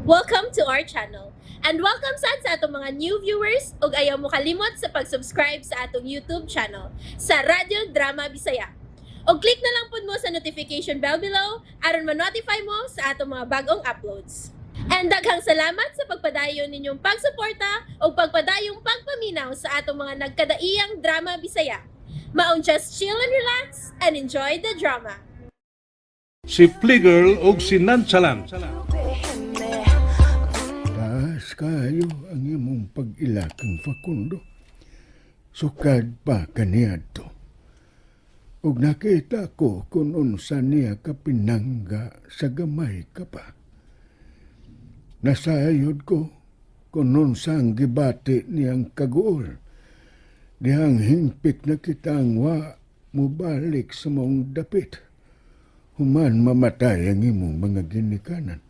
Welcome to our channel. And welcome sad sa atong mga new viewers ug ayaw mo kalimot sa pag-subscribe sa atong YouTube channel sa Radyo Drama Bisaya. Og click na lang pud mo sa notification bell below aron ma-notify mo sa atong mga bagong uploads. And daghang salamat sa pagpadayon ninyong pagsuporta ug pagpadayong pagpaminaw sa atong mga nagkadaiyang drama Bisaya. Maong just chill and relax and enjoy the drama. Si Fligger og si Nonchalant. Taas kayo ang imong pag-ilakang Facundo. Sukad pa kaniadto. Ug nakita ko kung unsa niya kapinangga sa gamay ka pa. Nasayod ko kung unsa ang gibati niyang kaguol. Dihang hingpit na kitang wa mubalik sa maong dapit. Human mamatay ang imong mga ginikanan.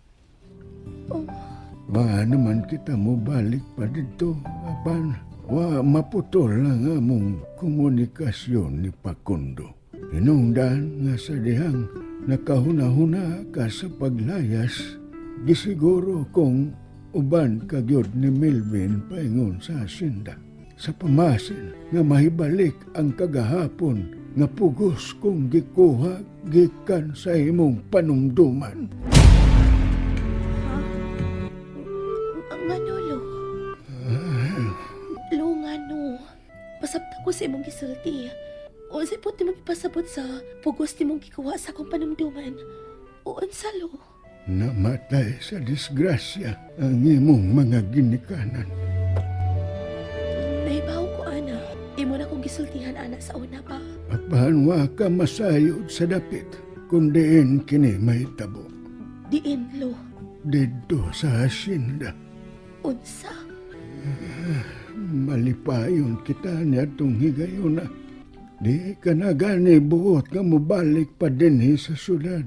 Wa naman kita mobalik pa didto, apan wa maputol ang among komunikasyon ni Facundo. Hinungdan nga sa dihang nakahuna-huna ka sa paglayas, gisiguro kong uban ka gyud ni Melvin paingon sa asyenda. Sa pamasin nga mahibalik ang kagahapon nga pugos kong gikuha gikan sa imong panumduman. Ngano, Lo? Lo, ngano? Pasabta ko sa imong gisulti. Unsay po ti mong ipasabot sa pugos ti mong gikuha sa akong panumduman? O unsa, Lo? Namatay sa disgrasya ang imong mga ginikanan. Nahibaw ko, ana. Imo na kong gisultihan, ana, sa una pa. Apan wa ka masayod sa dapit, kung diin kini mahitabo. Diin, Lo. Didto sa hasyenda, Unsa? Malipayon kita niadtong higayuna. Di ka na gani buot nga mobalik pa dinhi sa syudad.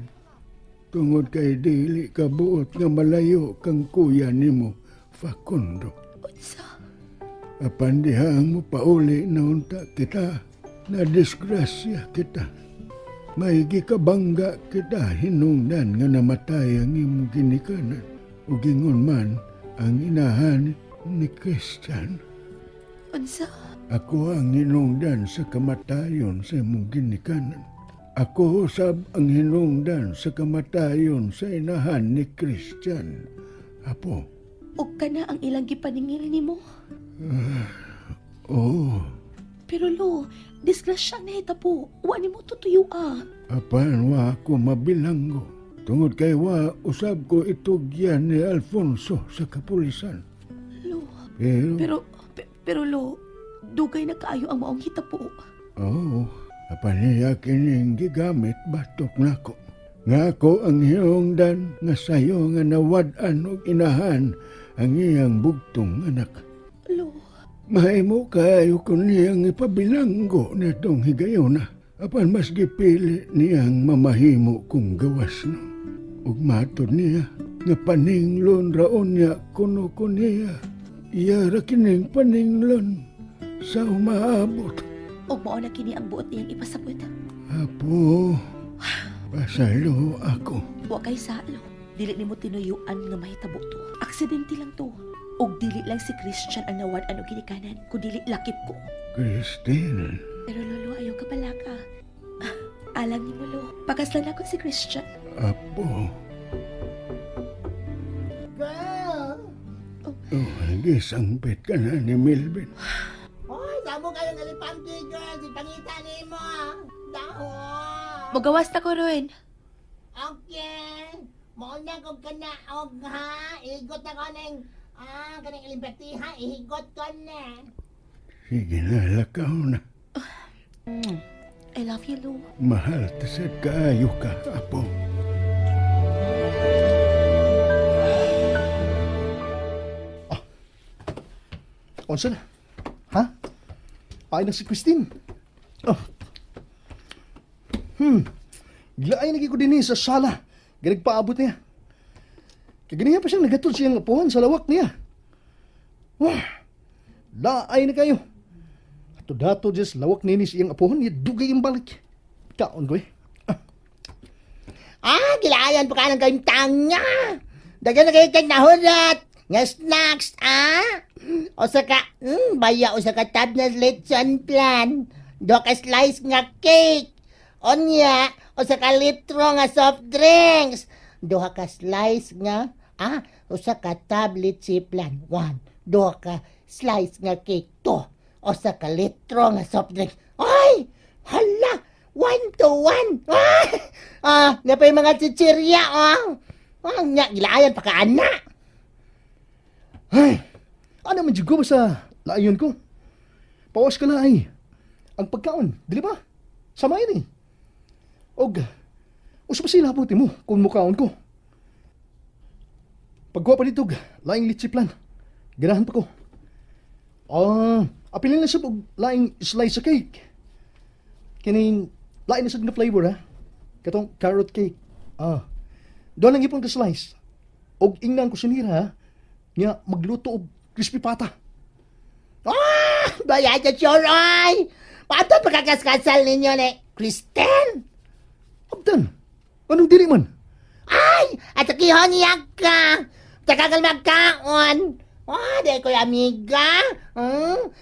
Tungod kay dili ka buot nga malayo kang kuya nimo, Facundo. Unsa? Apan dihang mo pauli na unta kita, na disgrasya kita. Maigi kabangga kita hinungdan nga namatay ang imong ginikanan. Ug ingon man ang inahan ni Christian. Unsa? Ako ang hinungdan sa kamatayon sa imong ginikanan. Ako usab ang hinungdan sa kamatayon sa inahan ni Christian. Apo, Og kana ang ilang gipaningil nimo? Oo. Pero Lo, disgrasya na hitabo. Wa nimo tutuyo ah. Apan wa ako mabilanggo. Tungod kay wa usab ko itugyan ni Alfonso sa kapulisan. Lo, Pero, pero Lo, dugay na kaayo ang maong hitabo. Oo, apan niya kining gigamit batok nako. Nga ako ang hinungdan nga sayo nga nawad-an og inahan ang iyang bugtong anak. Lo, Mahimo kaayo ko niyang ipabilanggo nitong higayona. Apan mas gipili niyang mamahimo kung gawas no. Ug matod niya nga paninglon raon niya kuno ko niya. Iya ra kining paninglon sa umaabot. Og mao na kini ang buot niyang ipasabot. Apo, pasaylo ako. Wa kay salo. Dili nimo tinuyuan nga mahitabo to. Aksidente lang to. Og dili lang si Christian ang nawad-an og ginikanan, kundi lakip ko. Christine, Pero Lolo, ayaw ka palaka. Ah, alang nimo, Lo. Pakaslan ako si Christian. Apo. Girl! Oh, gisangpit ka na ni Melvin. Hoy, sabo kayong elepante, girl. Si pangita ni mo, ah. Daho. Magawas ta ko ron. Okay. Mauna kong kanaog, ha? Ihigot na ko ng, kaning elepante, ha? Ihigot ko na. Sige na, lakaw na. I love you, Lo. Mahal ta sad kaayo ka, apo. Unsa na? Ha? Ay na si Christine. Oh. Gilaay lagi ko dinhi sa sala. Ganig paabot niya. Kay ganiha pa siyang nagatod siyang apuhan sa lawak niya. Wah! Laay na kayo. Ato dato just lawak nini siyang apuhan niya dugay ang balik. Kaon ko eh. Ah, gilayan pa ka ng kayong tanga. Daghan na kayo kag nahurat nga snacks, ah? Usa ka, baya usa ka tab na lechon plan. Duha ka slice nga cake. Onya, usa ka litro nga soft drinks. Duha ka slice nga, usa ka tab leche plan. One. Duha ka slice nga cake. Two. Usa ka litro nga soft drinks. Ay! Hala! 1 to 1! Ah! Ah, na pa yung mga chichirya, oh! Ah, nya, gilaayan pa ka, ana! Ay, ano man jud ko sa laayon ko. Pawas ka na ay. Ang pagkaon, dili ba? Sama yun eh. Og, usa pa sila buti mo kung mukaon ko. Pagkuha pa dito, laing litsi plan. Ganahan pa ko. Ah, apilin na sa og laing slice sa cake. Kining lain na sad nga flavor ha. Katong carrot cake. Ah. Doon lang ipon ka slice. Og ingnan ko sinira ha, nga magluto og crispy pata. Ah! Bayad sa sure, ay! Pato pagkakaskasal ninyo ni Kristen! Abdan, anong dili man? Ay! At sakihon niya ka! Takagal magkaon! Ah, di ko'y amiga. Hmm?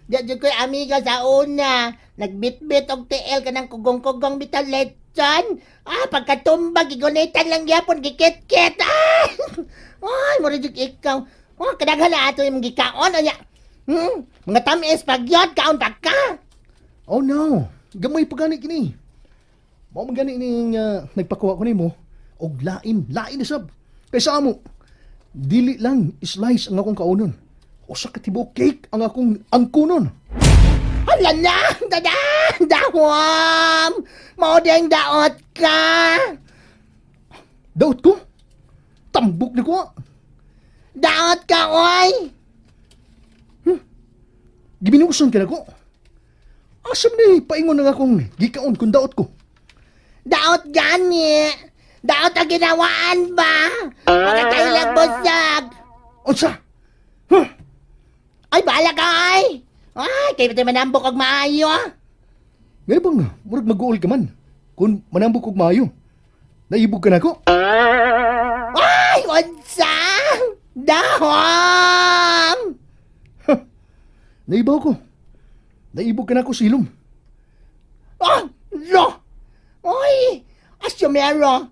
Di ko'y amiga sa una. Nagbitbit og TL ka ng kugong-kugong bitaw lechon. Ah, pagkatumbag, gigunitan lang gyapon, gikit-kit. Ah! Ay, mura jud ikaw. Oh, kadaghan na ato yung gikaon. Anya. Mga tamis pagyot, kaon pa ka. Oh no, gamay pa gani kini. Mao man gani ning nagpakuha ko nimo og lain, lain na sab. Kay sa amo, dili lang slice ang akong kaunon. Usa ka tibuok cake ang akong angkunon. Hala na! Dada! Dahom! Mao ding daot ka! Daot ko. Tambok ni ko. Ah. Daot ka, oy! Gibinuson ka na ko. Asam ni paingon ang akong gikaon kung daot ko. Daot gani! Daot ang ginawaan ba? Pagkakailang busag! Unsa? Huh? Ay, bahala ka, ay! Ay, kayo ba manambok og maayo? Ngayon bang murag mag-uol ka man kung manambok og maayo. Naibog ka na ko. Ay, unsa! Dahom! Naibaw ko. Naibog ka na ako sa ilong. Oh, lo! Oy! Asyumero!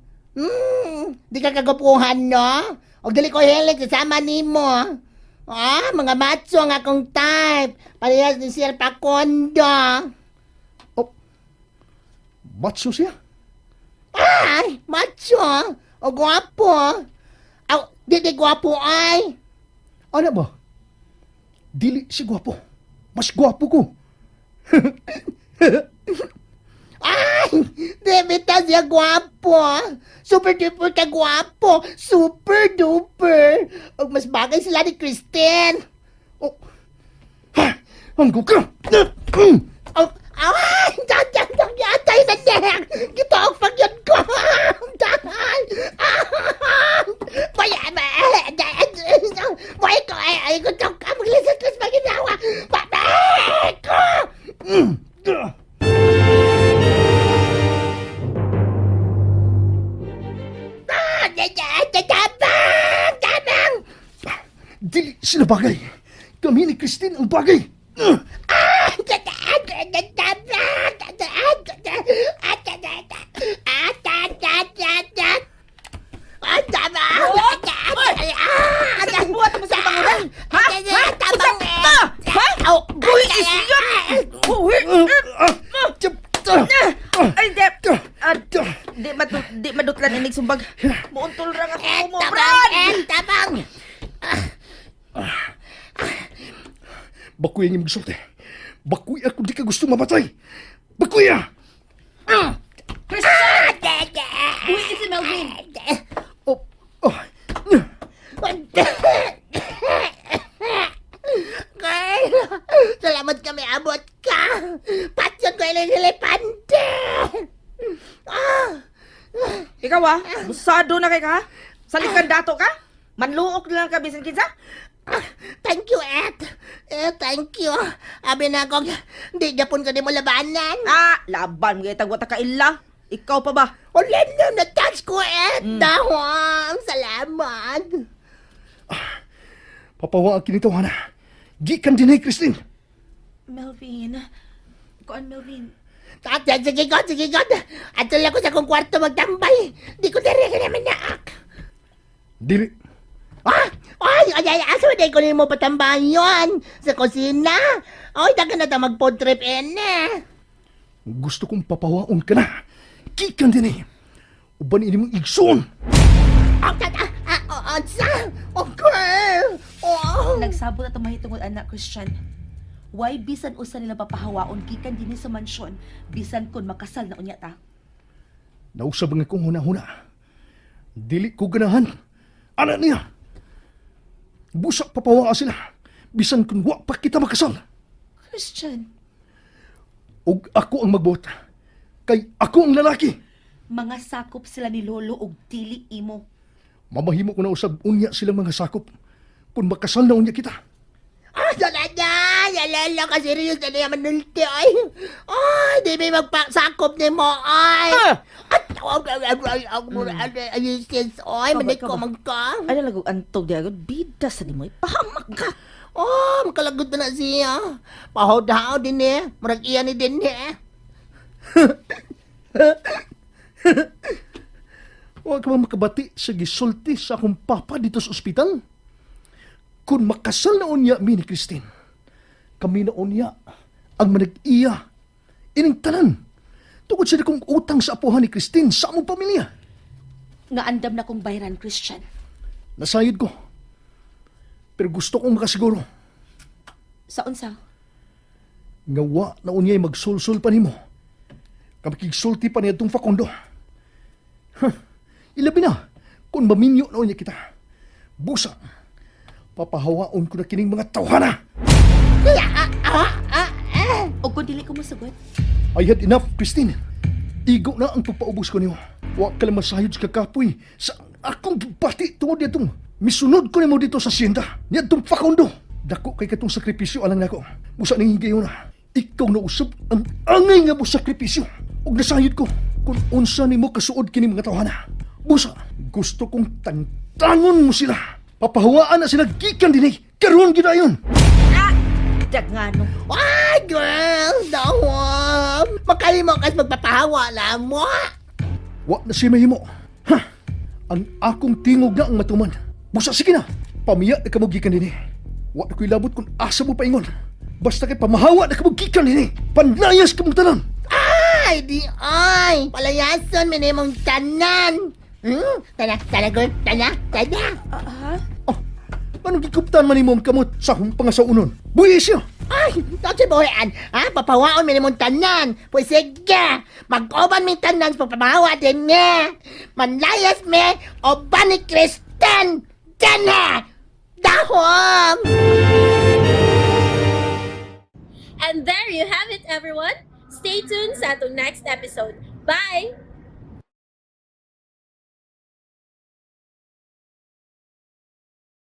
Di ka kagupuhan, no? Og dili ko hilig sasama nimo. Ah, mga macho ang akong type. Parehas ni Sir Pacondo. Oh. Matso siya. Ay, macho! O gwapo! Aw, di gwapo ay! Ano ba? Dili si gwapo. Mas gwapo ko. Ay! Di bitaw siya gwapo! Super duper ka gwapo! Super duper! Og mas bagay sila ni Kristen! Oh. Ha! Ang ka! Oh, ay! Dadan! Atay na nek! Gitaog pag yun ko! Dahan! Baya ba? Boy ko! Ay, ay, gusto ka! Maglisot-lis maginawa! Babay ko! Ah! Tabang! Tabang! Dili sila bagay. Kami ni Christine ang bagay. Ah! Sa buhat mo sa pangunan? Ha? Ha? Tabang! Ha? Buhi isiyot! Buhi! Ay, di! Ah, di madutlan inig sumbag. Muuntol ra nga ko mo, Brad! Tabang! Bakuy ang imong gisulti. Bakuy ako di ka gusto mamatay. Bakuy ah! Christian! Buhi si Melvin! Oh, oh. Girl, salamat kami abot ka. Patyon ko ilang elepante. Ah, Ikaw ah, busado na kay ka? Salikan dato ka? Manluok na lang ka bisan kinsa? ah, thank you, Ed. Eh, thank you. Abi na akong, di japon ko di mo labanan. Ah, laban mo kitag wata ka ila. Ikaw pa ba? Ulit na, na-touch ko eh. Dahong, salamat. Papawa ang kinitawana. Gikan din Christine. Melvin. Kuan, Melvin. Tate, sige ko, sige ko. Ato lang ko sa akong kwarto magtambay. Di ko dere ka naman naak. Dili. Ah! Ay, ay, ay, aso na ko nimo patambayon sa kusina. Ay, dagan na ta mag-food trip ene. Gusto kong papawaon ka na. Gikan din eh. Uban ini mong igsoon. Ah, ah, ah, ah, ah, ah, sa? Oh, girl! Oh. Nagsabot at mahitungod anak Christian. Why bisan usa nila papahawaon gikan dinhi sa mansyon bisan kun makasal na unya ta. Nausab ang akong huna-huna. Dili ko ganahan. Ana niya. Busak papawaa sila. Bisan kung wa pa kita makasal. Christian, Og ako ang magbuot. Kay ako ang lalaki. mga sakop sila ni Lolo og dili imo. Mamahimo ko na usab unya silang mga sakop. Kung makasal na unya kita. Ah, talaga! Yalala ka, serious na niya manulti, ay! Ay, di may magpasakop ni mo, ay! At, ay, ay, ay, ay, ay, ay, sis, ay, Kaba, manik ko kaba. magka. Ano lang kung antog di agad? Bida sa di mo. eh. Pahamak ka! Oh, makalagot na na siya. Pahaw-dahaw din eh. Murag iya ni din eh. Huwag ka ba makabati sa gisulti sa akong papa dito sa ospital? Kung makasal na unya mi ni Christine, kami na unya ang manag-iya. Ining tanan. Tungod sa kong utang sa apuhan ni Christine sa among pamilya. Nga andam na kong bayran Christian. Nasayod ko. Pero gusto kong makasiguro Sa unsa? nga wa na unya'y magsulsul pa nimo. Kamikigsulti pa niya itong Facundo. Huh, ilabi na kung maminyo na unya kita. Busa, papahawaon ko na kining mga tawhana. Og kun dili ko mosugot, I had enough, Christine. Igo na ang pagpaubos ko nimo. Wa ka lang masayod sa kakapoy sa akong bati tungod nitong misunod ko nimo dito sa siyenda. Niadtong Facundo. Dako kay katong sakripisyo alang nako. Busa ning higayon na. Ikaw na usab ang angay nga mo sakripisyo. Ug nasayod ko kung unsa nimo kasuod kini mga tawhana. Busa, gusto kong tangtangon mo sila. Papahawaan na sila gikan dinhi. Karon gyud ayon. Dagngano. Ay, girl! Dawam! Makalimo kas magpapahawa na mo! Wa na siya mahimo. Ha! Ang akong tingog na ang matuman. Busa sige na. Pamiya na kamo gikan dinhi. Wa na ko'y labot kung asa mo paingon. Basta kay pamahawa na kamo gikan dinhi. Panlayas kamong tanan. Ay, di ay! Palayason, minimong tanan! Hmm? Tana, tana, girl! Tana, tana! Ah, Oh, anong gikuptan man nimo ang kamot sa akong pangasaunon? Buhi siya. Ay, tapos buhian, ha? Papawaon minimong tanan! Pwes sige! Mag-oban mi tanan sa pagpamahawa din niya! Manlayas me, o ba ni Kristen! Tana! Dahom! And there you have it, everyone. Stay tuned sa atong next episode. Bye!